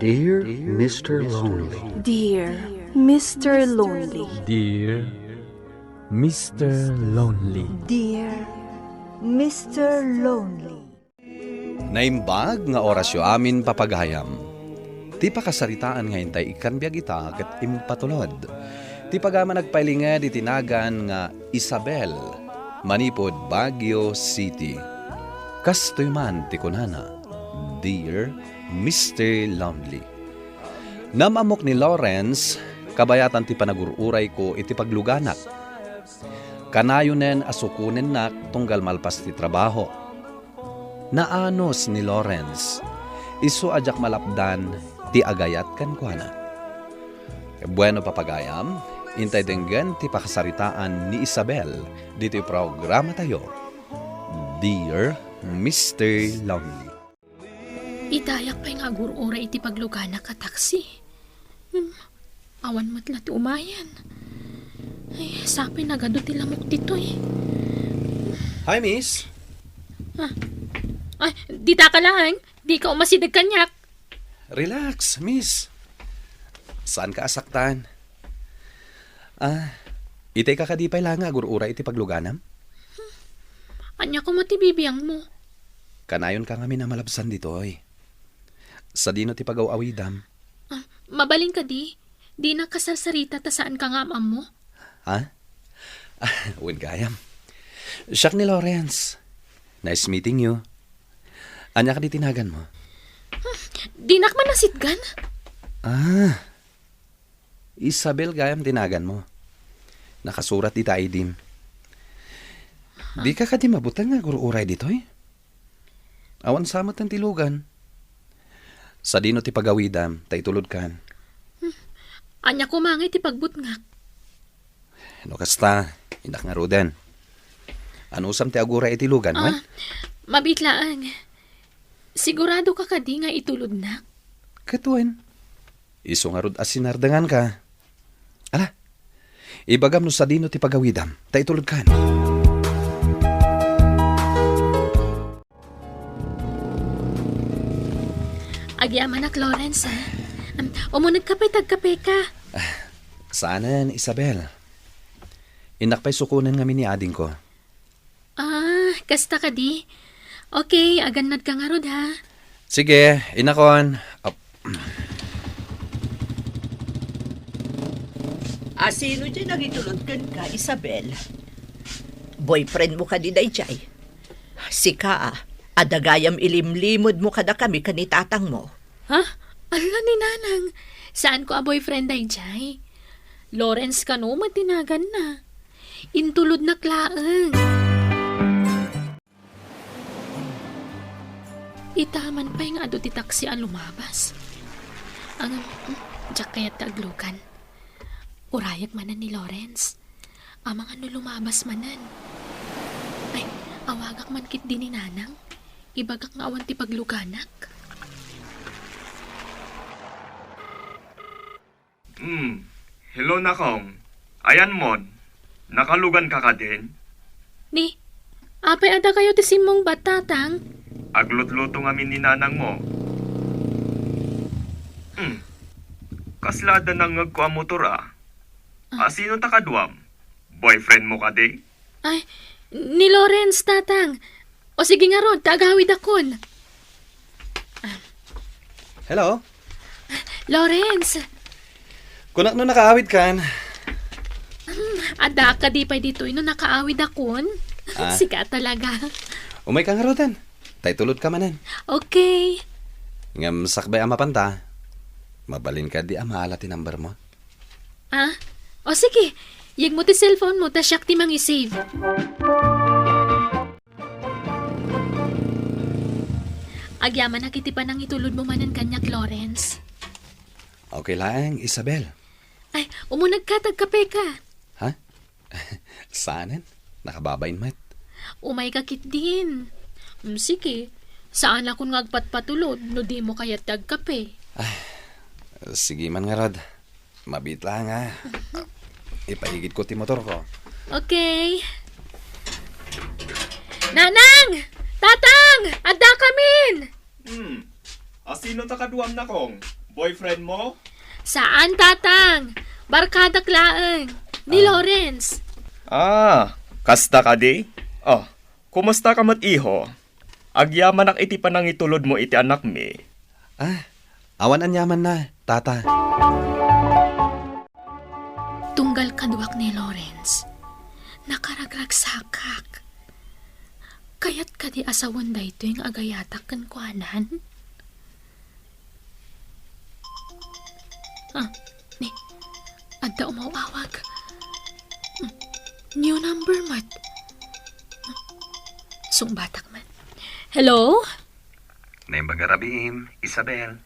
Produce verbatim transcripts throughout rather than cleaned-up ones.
Dear Mister Lonely. Dear Mister Lonely. Dear Mister Lonely. Dear Mister Lonely. Naimbag nga orasyo amin, papagayam. Ti pakasaritaan nga intay ikkan biag ita ket impatulod. Ti pagama nagpailinged iti nagan nga Isabel, manipud Baguio City. Kastoy man ti kunana, Dear Mister Lonely. Naam-ammok ni Lawrence, kabayatan ti panagur-urayko iti pagluganak. Kanayonen a sukonennak tunggal malpas ti trabaho. Naanus ni Lawrence. Isu a diak malapdan ti agayat kenkuana. Bueno, papagayam, intay denggen ti pakasaritaan ni Isabel ditoy programatayo, Dear Mister Lonely. Idayak pay nga agur-uray iti pagluganak a taksi. Hmm, awan met la ti umayen. Ay, sapay nagadu ti lamok ditoy. Hi, miss. Ah. Ay, dita ka laeng. Dika umasideg kaniak. Relax, miss. Saanka a saktan. Ah, itay ka kadi pay la nga agur-uray iti pagluganam? Ania koma ti bibiangmo? Kanayonka ngamin a malabsan ditoy. Sadino ti pagaw-awidam? Ah, mabalin kadi? Dinak kasarsarita ta saanka nga am-ammo? Ha? Ah, wen gayam. Siak ni Lawrence. Nice meeting you. Ania kadi ti naganmo? Dinak man nasitgan. Ah, Isabel gayam ti naganmo. Nakasurat ita I D-m. Dika kadi mabuteng nga agur-uray ditoy? Awan sa met ti lugan. Sadino ti pagawidam, ta itulodkan? Hmm. Ania koma ngay ti pagbutngak? No kasta, innak ngaruden. Anusam ti aguray iti lugan, wen? Ah, mabiit laeng. Sigurado ka kadi nga itulodnak? Ket wen. Isu ngarud a sinardenganka. Ala, ibagam no sadino ti pagawidam, ta itulodkan. Agyamanak, Lawrence, ha? Am, umunegka pay ta agkapeka. Ah, saanen, Isabel. Innak pay sukonen ngamin ni adingko. Ah, kasta kadi? Okay, agannadka ngarud, ha? Sige, inakon. Ap- Asino diay nangitulod kenka, Isabel? Boyfriendmo kadi daydiay? Sika, a, adda gayam ilimlimedmo kadakami ken ni tatangmo. Ha? Ala ni Nanang, saanko a boyfriend daydiay. Lawrence kano met ti naganna. Intulodnak laeng. Ita man pay nga adu ti taksi a lumabas. Ang, diak kayat ta aglugan. Urayek manen ni Lawrence. Amangan no lumabas manen. Ay, awagak man ketdi ni Nanang. Ibagak nga awan ti pagluganak. Hmm. Hello, Nakong. Ayanmon, nakaluganka kadin? Ni, apay adda kayo ti simmungbat, Tatang? Aglutluto ngamin ni Nanangmo. Hmm. Kasla adda nangngegko a motor, a? Ah. Asino ta kaduam? Boyfriendmo kadi? Ay, ni Lawrence, Tatang. O sige ngarud, ta agawidakon. Hello? Lawrence! Kunak no nakaawidkan. Hmm, adda kadi pay ditoy no nakaawidakon? Ah. Sika talaga. Umayka ngaruden. Ta itulodka manen. Okay. Ngem sakbay a mapanta, mabalin kadi a maala ti numbermo? Ah? O sige, yegmo ti cellphonemo ta siak ti mangi-save. Agyamanak iti panangitulodmo manen kaniak, Lawrence. Okay laeng, Isabel. Ay, umunegka ta agkapeka. Ha? Saanen? Nakababain met. Umayka ketdin. Mm, sige. Saanakon nga agpatpatulod no dimo kayat ti agkape. Ay, sige man ngarud. Mabiit laeng, a. Ipaigidko ti motorko. Okay. Nanang! Tatang! Addakamin! Hmm. Asino ta kaduam, Nakong? Boyfriend mo? Saan, Tatang. Barkadak laeng. Ni Ah. Lawrence. Ah, kasta kadi? Oh, kumusta ka met, iho? Agyamanak iti panangitulod mo iti anakmi. Ah, awan aniamanna, Tata. Tunggal kaduak ni Lawrence, nakaragragsakak. Kayat kadi a sawen daytoy nga agayatak kenkuanan? Ah, ni, adda umaw-awag. Hmm, new number met. Hmm, sungbatak met. Hello? Naimbag a rabiim, Isabel.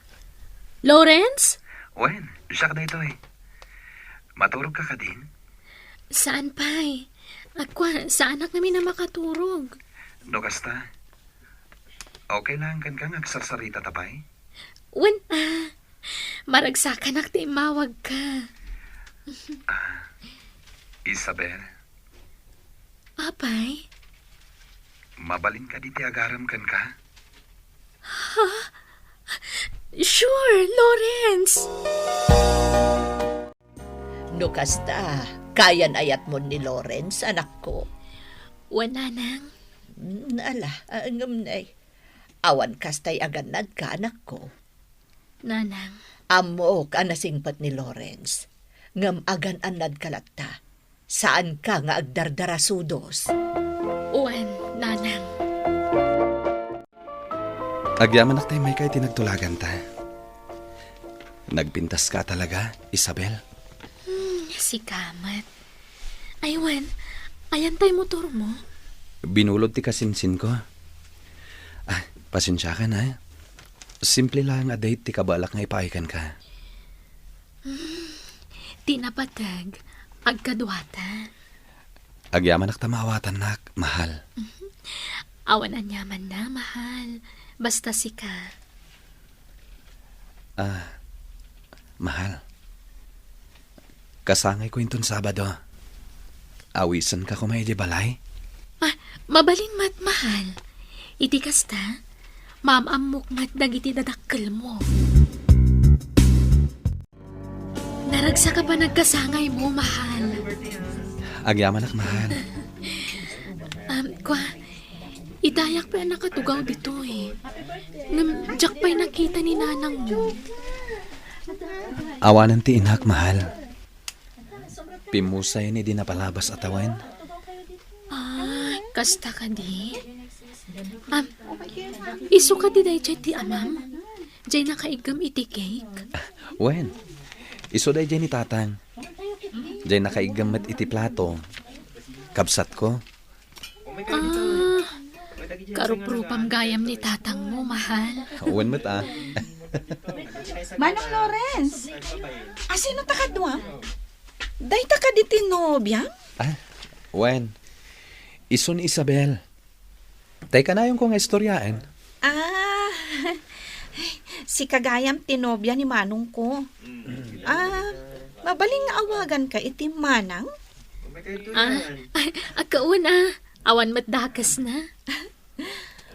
Lawrence? Wen, siak daytoy. Maturog ka kadin? Saan pay. Agkua, saanak ngamin a makaturog. No kasta, okay lang kenka nga agsarsarita ta pay? Wen, ah, maragsakanak ti immawag ka. Ah, Isabel? Apay? Mabalin kadi ti agaram kenka? Ha? Sure, Lawrence! No kasta, kayan-ayatmon ni Lawrence, anakko? Wen, Nanang. Mm, ala, ah, ngem nay, awan kastay agannadka, anakko. Nanang. Ammok a nasingpet ni Lawrence, ngem agan-annadka latta. Saanka nga agdardarasudos. Wen, Nanang. Agyamanak ta immayka iti nagtulaganta. Nagpintaska talaga, Isabel. Hmm, sika met. Ay, wen, ayan tay motormo? Binulod ti kasinsinko. Ah, pasensiakan, ha? Simple lang a date ti kabaelak nga ipaay kenka. Hmm, ti napateg, agkaduata. Agyamanak ta maawatannak, mahal. Awan aniamanna, mahal. Basta sika. Ah, mahal. Kasangayko inton Sabado. Awisenka koma idiay balay? Ah, mabalin met, mahal. Iti kasta, maam-ammok met dagiti dadakkelmo. Naragsak a panagkasangaymo, mahal. Agyamanak, mahal. Um, kua, idayak pay a nakatugaw ditoy. Ngem diak pay nakita ni nanangmo. Awanen ti inak, mahal. Pimmusayen idi napalabas a tawen. Ah, kasta kadi? Am, isu kadi daydiay ti amam? Diay nakaiggem iti cake? Wen, isu daydiay ni Tatang. Diay nakaiggem met iti plato. Kabsatko. Ah, karuprupam gayam ni tatangmo, mahal. Wen met, ah. Manong Lawrence, asino ta kaduam? Dayta kadi ti nobiam? Ah, wen. Isu ni Isabel. Tay kanayonko nga istoryaen. Ah, sika gayam ti nobia ni manongko. Ah, mabalin nga awaganka iti manang? Ah, ay, agkaon, ah. Awan met dakesna.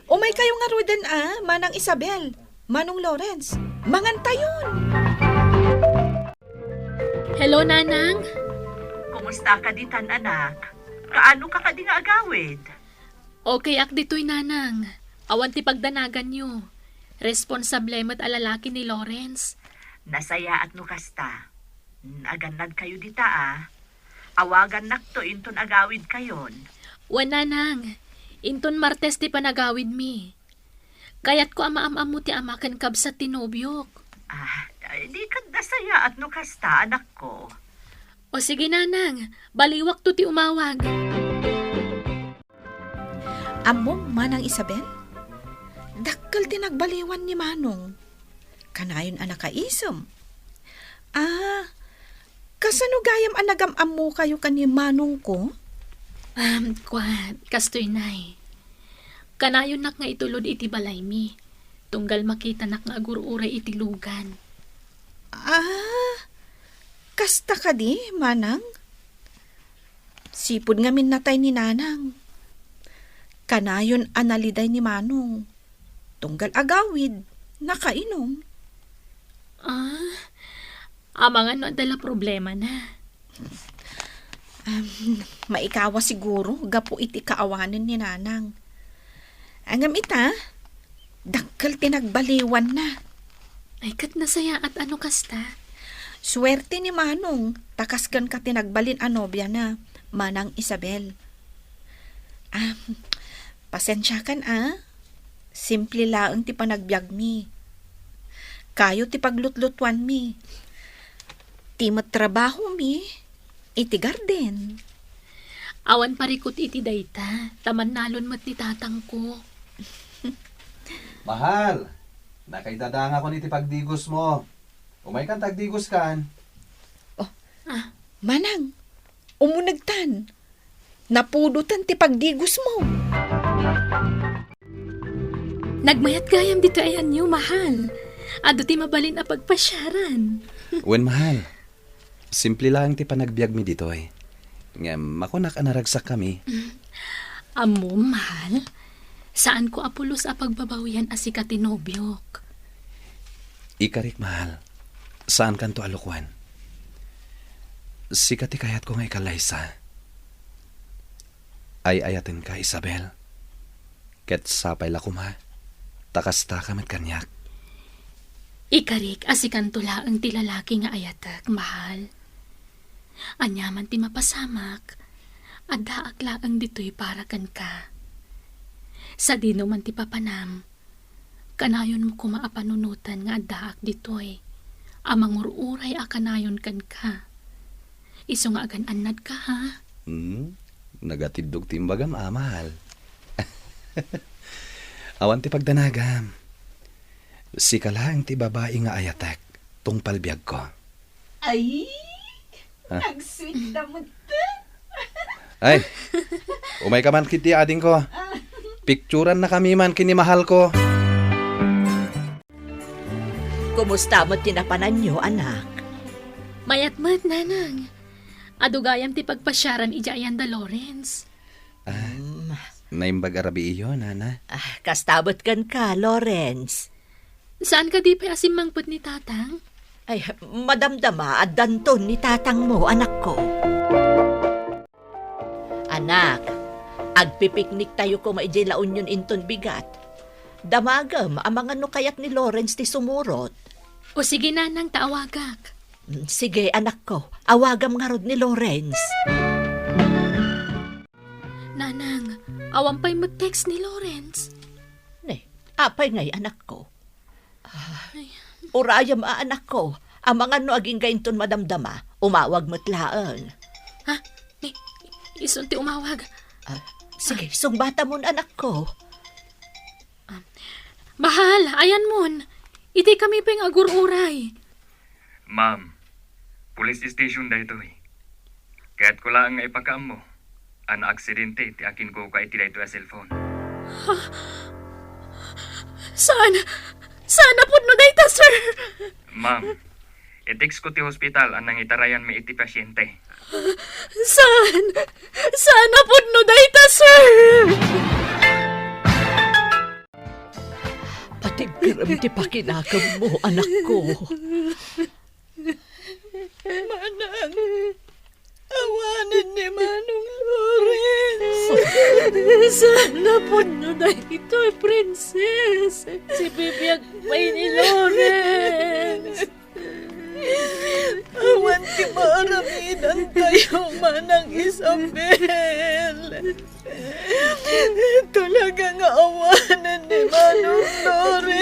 Umaykayo ngaruden, ah, Manang Isabel, Manong Lawrence. Mangantayon! Hello, Nanang. Kumusta ka ditan, anak? Kaano ka kadi nga agawid? Okay ak ditoy, Nanang. Awan ti pagdanaganyo. Responsable met a lalaki ni Lawrence. Nasayaat no kasta. Agannadkayo dita, a. Awagannakto inton agawidkayon. Wen, Nanang. Inton Martes ti panagawidmi. Kayatko a maam-ammo ti ama ken kabsat ti nobiok. Ah, di ket nasayaat no kasta, anakko. O sige, Nanang. Baliwakto ti umawag. Ammom, Manang Isabel? Dakkel ti nagbaliwan ni Manong. Kanayon a nakaisem. Ah, kasano gayam a nagam-ammokayo ken ni Manongko? Um, kua, kastoy, Nay. Kanayonnak nga itulod iti balaymi, tunggal makitanak nga agur-uray iti lugan. Ah, kasta kadi, Manang? Sipud ngamin natay ni Nanang. Kanayon a naliday ni Manong. Tunggal agawid, nakainom. Ah, amangan no adda la problemana. Um, maikawa siguro gapu iti kaawanen ni Nanang. Ngem ita, dakkel ti nagbaliwanna. Ay, ket nasayaat a no kasta. Suerte ni Manong, ta kas kenka ti nagbalin a nobiana, Manang Isabel. Ah, pasensiakan a. Simple laeng ti panagbiagmi. Kayo ti paglutlutuanmi. Ti met trabahomi, iti garden. Awan parikut iti dayta, ta mannalon met ni tatangko. Mahal, nakaidadangakon iti pagdigosmo. Umaykan ta agdigoskan. Oh, Ah. Manang, umunegtan. Napudotan ti pagdigosmo. Nagmayat gayam ditoy ayanyo, mahal. Adu ti mabalin a pagpasiaran. Wen, mahal. Simple laeng ti panagbiagmi ditoy. Ngem makunak a naragsakkami. Mm. Ammom, mahal, saanko a pulos a pagbabawian a sika ti nobiok. Ikarik, mahal. Saankanto a lukwan. Sika ti kayatko nga ikallaysa. Ay-ayatenka, Isabel. Ket sapay la koma, ta kastaka met kaniak. Ikarik a sikanto laeng ti lalaki nga ayatek, mahal. Aniaman ti mapasamak, addaak laeng ditoy para kenka. Sadino man ti papanam, kanayonmo koma a panunoten nga addaak ditoy, a mangur-uray a kanayon kenka. Isu nga agan-annadka, ha? Hmm? Nagatiddog ti imbagam, a, mahal. Awan ti pagdanagam. Sika laeng ti babai nga ayatek, tungpal biagko. Ay, Ah. Nagsweet da met. Ay, umayka man ket ti adingko. Ah. Picturannakami man ken ni mahalko. Kumusta met ti napananyo, anak? Mayat met, Nanang. Adu gayam ti pagpasiaran idiay ayan da Lawrence. Ah, Mm. naimbag a rabiiyo, Nana. Ah, kasta met kenka, Lawrence. Saan kadi pay a simmangpet ni Tatang? Ay, madamdama, addanton ni Tatangmo, anakko. Anak, agpipikniktayo koma idiay La Union inton bigat. Damagem, amangan no kayat ni Lawrence ti sumurot. O sige, Nanang, ta awagak. Mm, sige, anakko, awagam ngarud ni Lawrence. Nanang, awan pay met text ni Lawrence. Ne, apay ngay, anakko? Ah, urayem a, anakko. Amangan no agingga inton madamdama, umawag met laeng. Ha? Ni, isun ti umawag. Ah, sige, sungbatamon, anakko. Ah, mahal, ayanmon. Itay kami pay nga agur-uray. Ma'am, police station daytoy. Kayatko laeng nga ipakaammo a naaksidente ti akinkuka iti daytoy a cellphone. Ha? Saan? Saan a pudno dayta, sir? Ma'am, i-text ko ti hospital a nangitarayanmi iti pasyente. Saan? Saan a pudno dayta, sir? Patigkerem ti pakinakemmo, anakko. Manang, awanen ni Manong Lawrence. Saan a pudno daytoy, Princess? Sibibiag pay ni Lawrence. Awan ti maaramidantayo, Manang Isabel. Talaga nga awanen ni Manong Lawrence.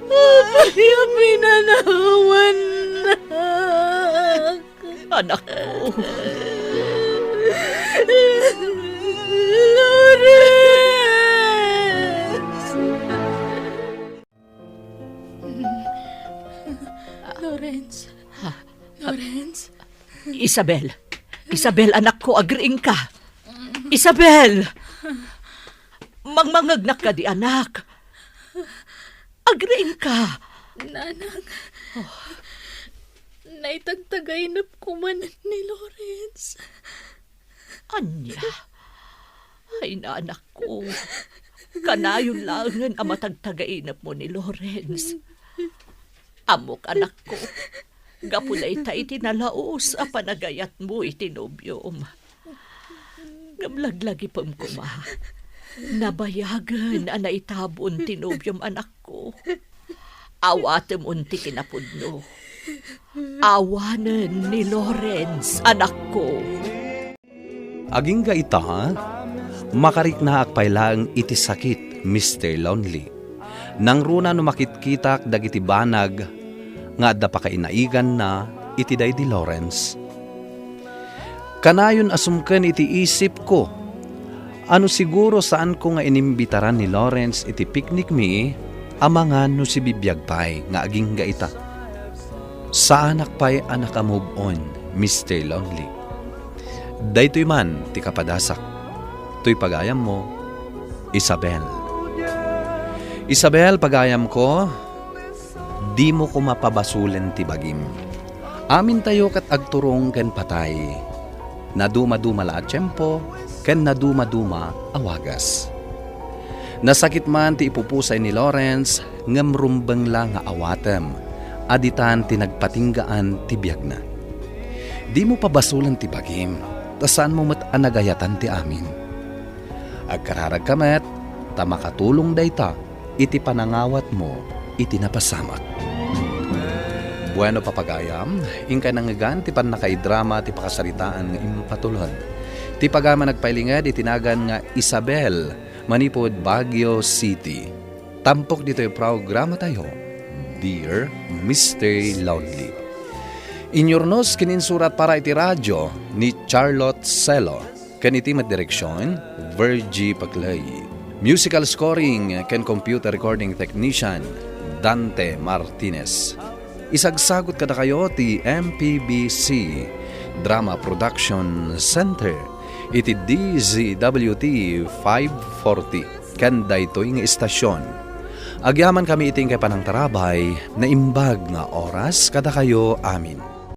Apay a pinanawannak? Anakko. Lawrence. Lawrence. Ha? Lawrence. Isabel. Isabel, anakko, agriingka. Isabel! Mangmangegnak kadi, anak? Agriingka. Nanang. Oh. Naitagtagaynep koman ni Lawrence. Ania? Ay, nanakko. Kanayon laengen a matagtagainepmo ni Lawrence. Ammok, anakko, gapu dayta iti nalaus a panagayatmo iti nobiom. Ngem laglagipem koma, nabayagen a naitabon ti nobiom, anakko. Awatemon ti kinapudno. Awanen ni Lawrence, anakko. Agingga ita, makariknaak pay laeng iti sakit, Mister Lonely. Nangruna no makitkitak dagiti banag nga adda pakainaiganna iti daydi Lawrence. Kanayon a sumken iti isipko a no siguro saanko nga inimbitaran ni Lawrence iti picnic mi a mangan no sibibiag pay nga agingga ita. Saanak pay a naka-move on, Mister Lonely. Daytoy man ti kapadasak. Toy pagayammo, Isabel. Isabel, pagayamko, dimo koma pabasolen ti bagim. Amintayo ket agturong ken patay. Nadumaduma la a tiempo ken nadumaduma a wagas. Nasakit man ti ipupusay ni Lawrence, ngem rumbeng la nga awatem a ditan ti nagpatinggaan ti biagna. Dimo pabasolen ti bagim, ta saanmo met a nagayatan ti amin. Agkararagka met, ta makatulong dayta iti panangawatmo iti napasamak. Bueno, papagayam, inkay nangngegan ti pannakaidrama ti pakasaritaan nga impatulod. Ti pagayam a nagpailinged iti nagan nga Isabel, manipud Baguio City. Tampok ditoy programatayo, Dear Mister Lonely. Inyurnos ken insurat para iti radio ni Charlotte Celo, ken iti met direksion, Virgie Paclay. Musical scoring ken computer recording technician, Dante Martinez. Isagsagut kadakayo ti M P B C Drama Production Center iti D Z W T five forty ken daytoy nga istasion. Agyamankami iti inkay panangtarabay, naimbag nga oras kadakayo amin.